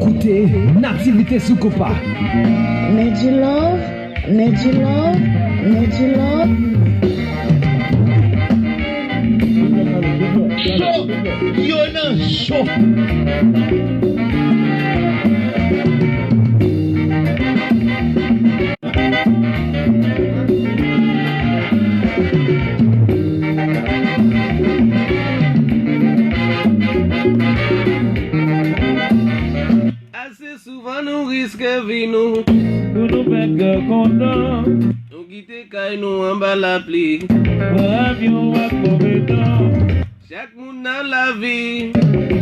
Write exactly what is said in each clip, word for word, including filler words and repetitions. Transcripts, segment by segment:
Koute Nativite sou Konpa. Nedji Love, Nedji Love, Nedji Love. Cho, yo nan cho. Ase souvan nou riske vi nou pou nou fè kè kontan. Nou kite kay nou anba lapli, pran avyon ak move tan. Chak moun nan lavi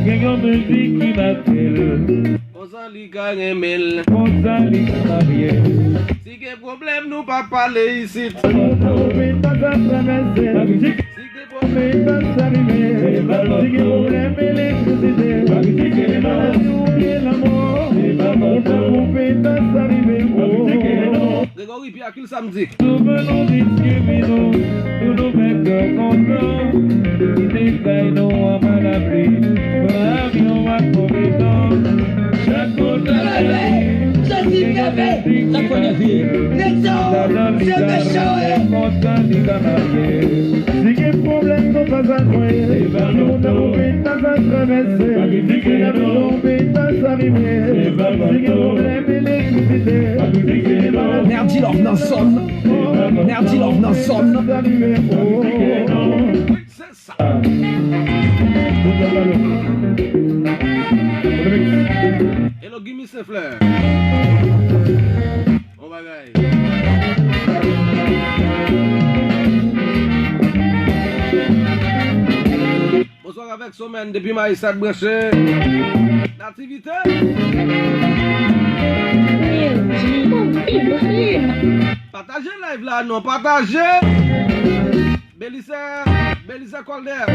gen yon mizik ki make l. Konsa li ka renmen l, konsa li ka marye l. Si gen pwoblèm nou pa pale isit. Konsa ou vin pa ka travèse. Si gen pwoblèm, si gen pwoblèm elektrisite, si ou vle lanmò, konsa ou vin pa ka rive. Gregory Pierre, Kil Samdi. Souvan nou diskrimine, pou nou fè kè kontan. Kite kay nou anba lapli, pran avyon ak move tan. Chak kote. Jezi bebe, sa fò nève. Nèg sa yo, se mechan, wi. Kontan li ka marye. Si gen pwoblèm, nou pa ka kwè. Si moun nan ouvri, pa ka travèse. Si gen pwoblèm, pa ka rive. Si gen pwoblèm elektrisite, si gen pwoblèm Nerdy Love nan zòn. Nerdy Love nan zòn. Se sa. Hello, Guy Michel Fleur. Bon bagay. Bonswa avèk Somèn depi Marisat branche. Nativite. Pataje live la non, pataje. Belisa, Belisa Colder.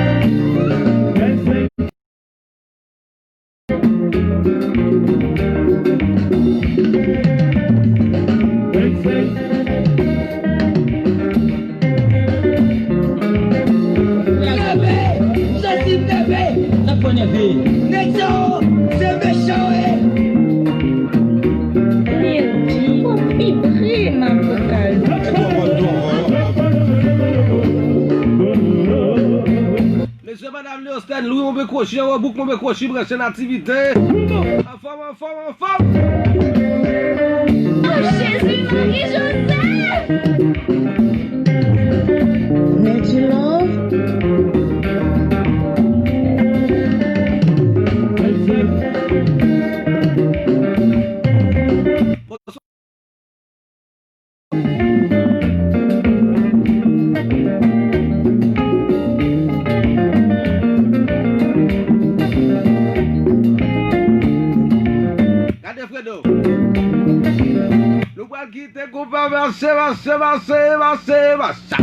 Nèg sa yo, se mechan, wi. Pi pre, m ap vokal. Mesye, madam Leosten, Louis Monbe Kwochi, Wobouk Monbe Kwochi, branche Nativite. Anfòm, anfòm, anfòm. Oh, Jezi, Mari Jozèf. Nedji Love. Gade Fredo. Nou pral kite konpa mache, mache, mache, mache, mache.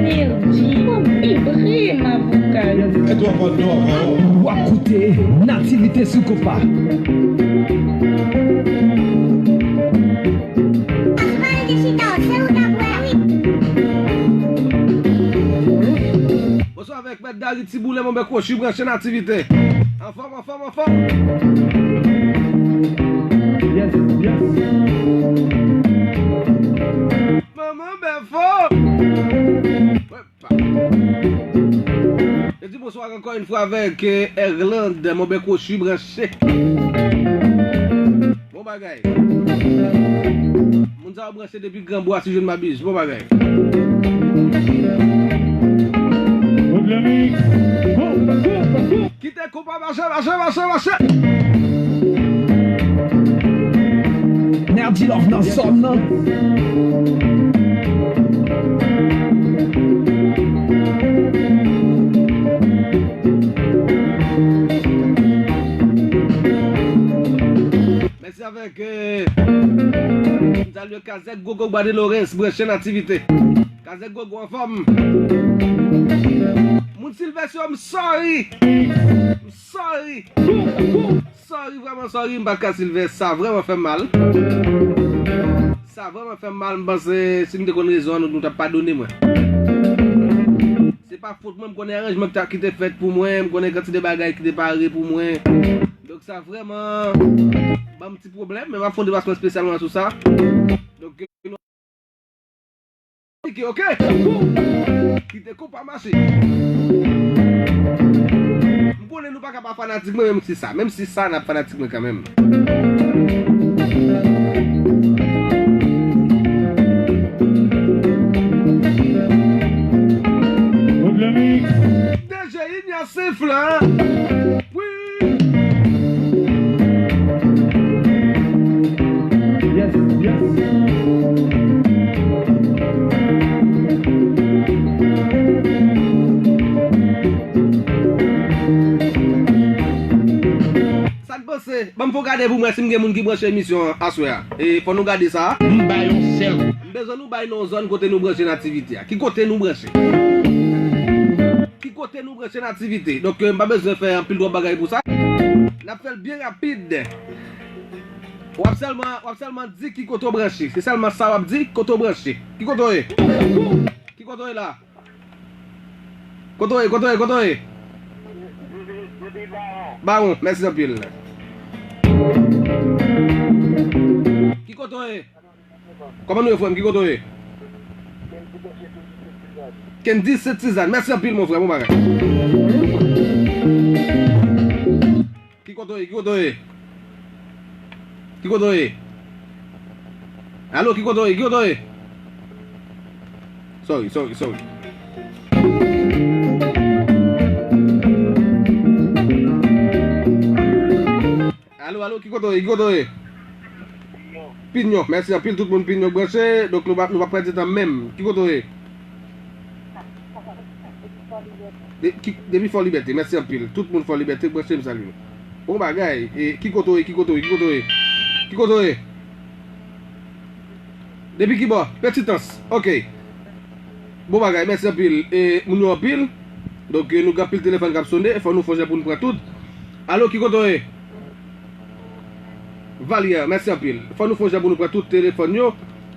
Nerdy, vibre, ma vocal. W ap koute Nativite sou Konpa. Bonswa avèk Mèt Dari Tiboule, Monbe Kwochi, branche Nativite. Anfòm, anfòm, anfòm. Yes, yes. Manman Bèfo. Yo di bonswa ankò yon fwa avèk, eh, Erlande, Monbe Kwochi, branche. Bon bagay. Moun sa yo branche depi Granbwa, si je ne m'abuse. Bon bagay. Kite konpa mache, mache, mache, mache. Nerdy Love nan zòn nan. Mèsi avèk, eh, m salye Kazèk Gogo Bwa de Lorens, branche Nativite. Kazèk Gogo anfòm. Moun Silvès yo, m sorry. M sorry. Sorry, vrèman sorry, m pa t ka Silvès. Sa vrèman fè m mal. Sa vrèman fè m mal, m panse si m te konn rezon an, nou, nou t ap padone mwen. Se pa fòt mwen, m konnen aranjman ki ta, ki te fèt pou mwen, m konnen kantite bagay ki te pare pou mwen. Donk sa vrèman ban m ti pwoblèm, men m ap fè yon deplasman espesyalman sou sa. Donk, Kite, oke? Kite kou pa mache. M konnen nou pa ka pa fanatik mwen, menm si sa. Menm si sa, n ap fanatik mwen kanmenm. D J Ignace Fleur. Wi. Yes, yes. Sa n panse? Ban m fè w gade pou m wè si m gen moun ki branche emisyon an aswè a. E fò nou gade sa. M bay yon sèl kou. M bezwen nou bay non zòn kote nou branche Nativite a. Ki kote nou branche? Ki kote nou branche Nativite? Donk, euh, m pa bezwen fè anpil twòp bagay pou sa. N ap fè l byen rapid. W ap sèlman, w ap sèlman di ki kote w branche. Se sèlman sa w ap di, kote w branche. Ki kote w ye? Ki kote w ye la? Kote w ye, kote w ye, kote w ye? Bawon, mèsi anpil. Ki kote w ye? Kòman nou ye, frè m? Ki kote w ye? Kendy Sent Sizàn. Mèsi anpil, mon frè, bon bagay. Ki kote w ye? Ki kote w ye? Ki kote w ye? Alo, ki kote w ye? Ki kote w ye? Sorry, sorry, sorry. Alo, alo, ki kote w ye? Ki kote w ye? Pinyon, mèsi anpil tout moun Pinyon k branche. Donk nou pa, nou pa pèdi tan menm. Ki kote w ye? De, ki, depi Fò Libète, mèsi anpil. Tout moun Fò Libète k branche, m salye nou. Bon bagay. E, ki kote w ye? Ki kote w ye? Ki kote w ye? Ki kote w ye? Depi ki bò? Petitans. Oke. Bon bagay, mèsi anpil. E, moun yo anpil. Donk, e, nou gen anpil telefòn k ap sone. Fò nou fè yon jan pou nou pran tout. Alo, ki kote w ye? Valyè, mèsi anpil. Fò nou fè yon jan pou nou pran tout telefòn yo,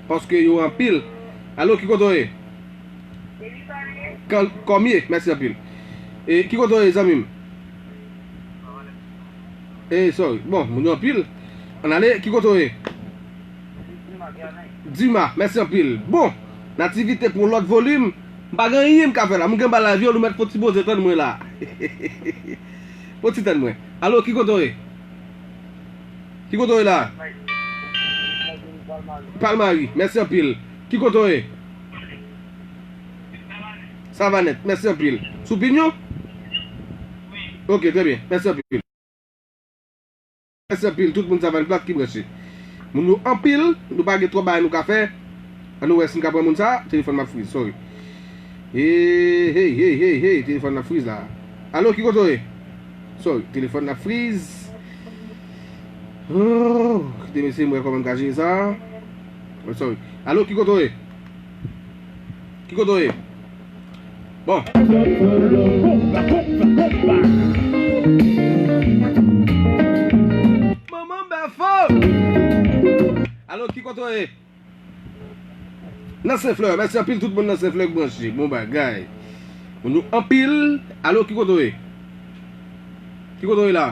paske yo anpil. Alo, ki kote w ye? Kan-, Kòmye, mèsi anpil. E, ki kote w ye, zanmi m? E, sorry. Bon, moun yo anpil. Ann ale, ki kote w ye? Dima, mèsi anpil. Bon, Nativite pou yon lòt volim. M pa gen anyen m ka fè la. M gen ba live yo, nou mèt fon ti poze tann mwen la. Fon ti tann mwen. Alo, ki kote w ye? Ki kote w ye la? Palmari, mèsi anpil. Ki kote w ye? Savanèt, mèsi anpil. Sou Pinyon? Oke, trè byen. Mèsi anpil. Mèsi anpil, tout moun Savann Plat ki branche. Moun yo anpil, nou pa gen twòp bagay nou ka fè. Ann nou wè si n ka pran moun sa. Telefòn m ap friz, sorry. Hey, hey, hey, hey, hey, telefòn m ap friz la. Alo, ki kote w ye? Sorry, telefòn m ap friz. Oh, kite mesye m wè kòman m ka jere sa. Oh, sorry. Alo, ki kote w ye? Ki kote w ye? Bon. Manman Bèfo! Alo, ki kote w ye? Nan Senflè, mèsi anpil tout moun nan Senflè k branche. Bon bagay. Moun yo anpil. Alo, ki kote w ye? Ki kote w ye la?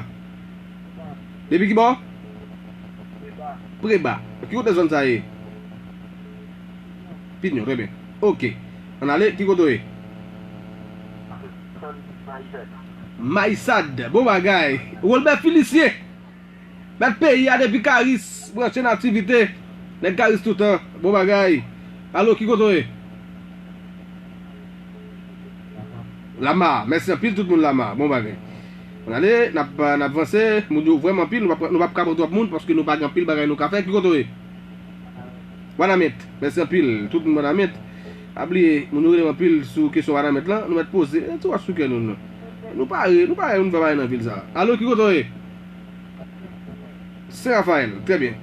Depi ki bò? Preba. Ki kote zòn sa ye? Pinyon, trè byen. Oke. Ann ale, ki kote w ye? Mayisad. Bon bagay. Wolbè Filisye. Mèt peyi a depi Karis. Branche Nativite. Nèg Karis toutan. Bon bagay. Alo, ki kote w ye? Lama. Mèsi anpil tout moun Lama. Bon bagay. Ann ale, n ap, n ap vanse. Moun yo vrèman anpil. Nou p ap, nou p ap ka pran twòp moun paske nou pa gen anpil bagay nou ka fè. Ki kote w ye? Wanament. Mèsi anpil. Tout moun Wanament. Pa bliye, moun yo rele m anpil sou kesyon Wanament lan. Nou mèt poze. E ti wòch sou kè nou, non. Nou pare, nou pare pou n fè bagay nan vil sa. Alo, ki kote w ye? Sen Rafayèl. Trè byen.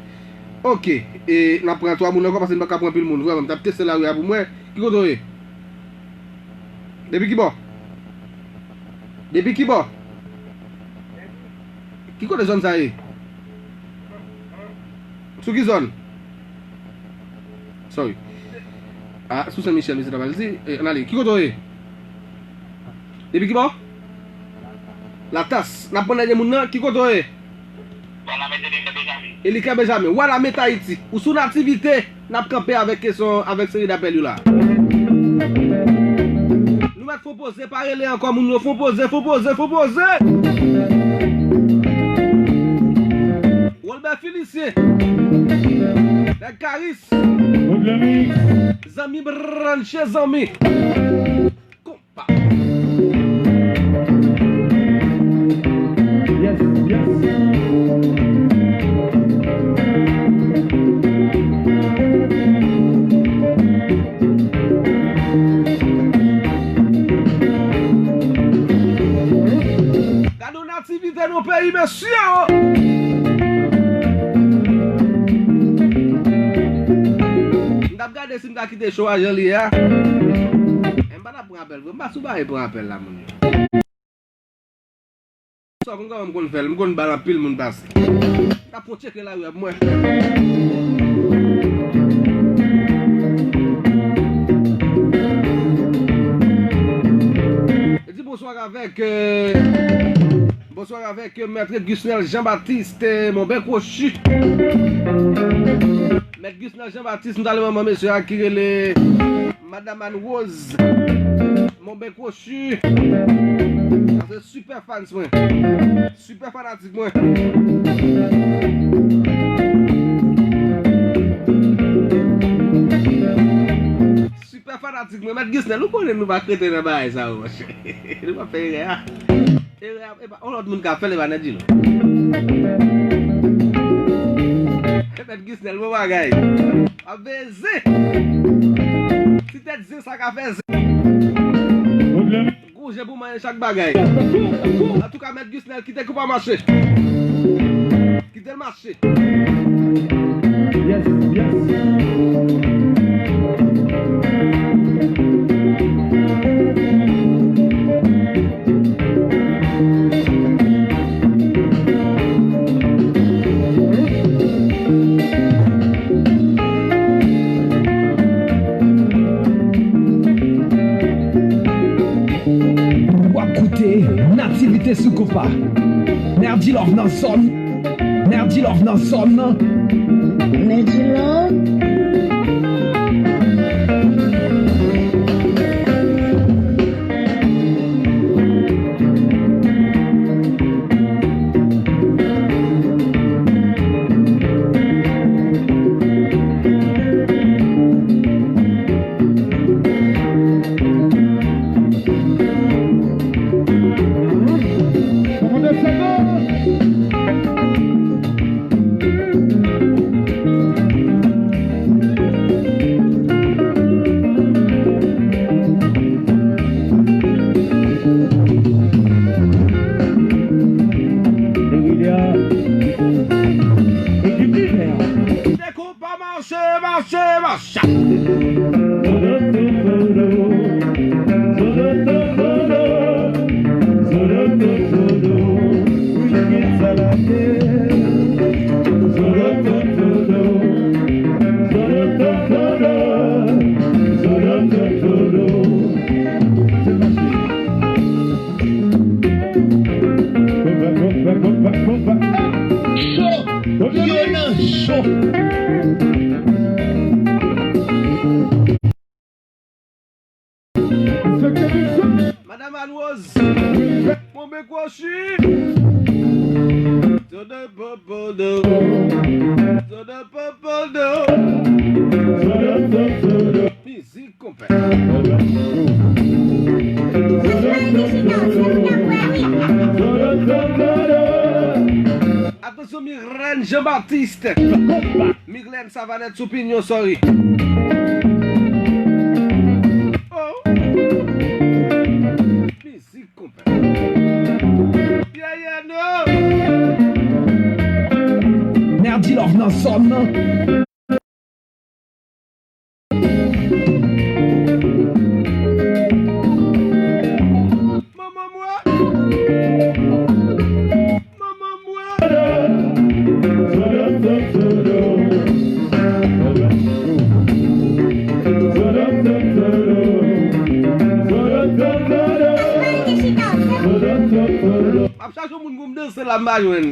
Oke. E n ap pran twa moun ankò paske n pa ka pran anpil moun. Vrèman, m t ap teste lari a pou m wè. Ki kote w ye? Depi ki bò? Depi ki bò? Ki kote zòn sa ye? Sou ki zòn? Sorry. Ah, sou Sen Michèl, misye ta pral di. E, ann ale. Ki kote w ye? Depi ki bò? Latas. N ap pran dènye moun nan. Ki kote w ye? Eliker Benjamin. Eliker Benjamin. Wa Lamèt Ayiti. Ou sou Nativite. N ap kanpe avèk kesyon, avèk seri d apèl yo la. Nou mèt fon poze, pa rele ankò moun yo. Fon poze, fon poze, fon poze. Wolbè Filisyen. Nèg Karis. Zanmi branche zanmi. Konpa. Yes, yes. Gade yon nativite nan peyi, mesye, o! M t ap gade si m ka kite cho a jan li ye a. E m pa t ap pran apèl vre. M pa sou bagay pran apèl la, moun yo. Sa w konn kòman m konn fè l, m konn ba l anpil moun pase. M t ap fon tcheke lari a pou mwen. E di bonswa avèk, euh, bonswa avèk, euh, Mèt Gusnel Jean-Baptiste, euh, Monben Kwochi. Mèt Gusnel Jean-Baptiste, m t ale manman mesye a ki rele Madam Anne Rose. Monben Kwochi. Sa se super fans mwen. Super fanatik mwen. Super fanatik mwen. Mèt Gusnel, ou konnen nou pa k rete nan bagay sa yo, monchè. Nou pa fè erè a. Erè a, epa, yon lòt moun ka fè l, epa Nèt Djilo. Mèt Gusnel, bon bagay. Ap veye zen. Ti tèt zen sa ka fè zen. Gwo je pou manje chak bagay. Antouka, Mèt Gusnel, kite konpa mache. Kite l mache. Yes, yes. W ap koute Nativite sou Konpa. Nèt Djilo nan zòn. Nèt Djilo nan zòn nan. Nèt Djilo. Mache, mache, mache. Cho! Yo nan cho! Madam Anne Rose, Monben Kwochi. Zodo popodo. Zodo popodo. Mizik. Konpè. Atansyon, Mirlène Jean-Baptiste. Mirlène Savanèt sou pinyon, sorry. Oh. Mizik, konpè. Yeah, yeah, no. Nèt Djilo nan zòn nan. Manman mwen. Manman mwen. M danse la, m pa jwenn.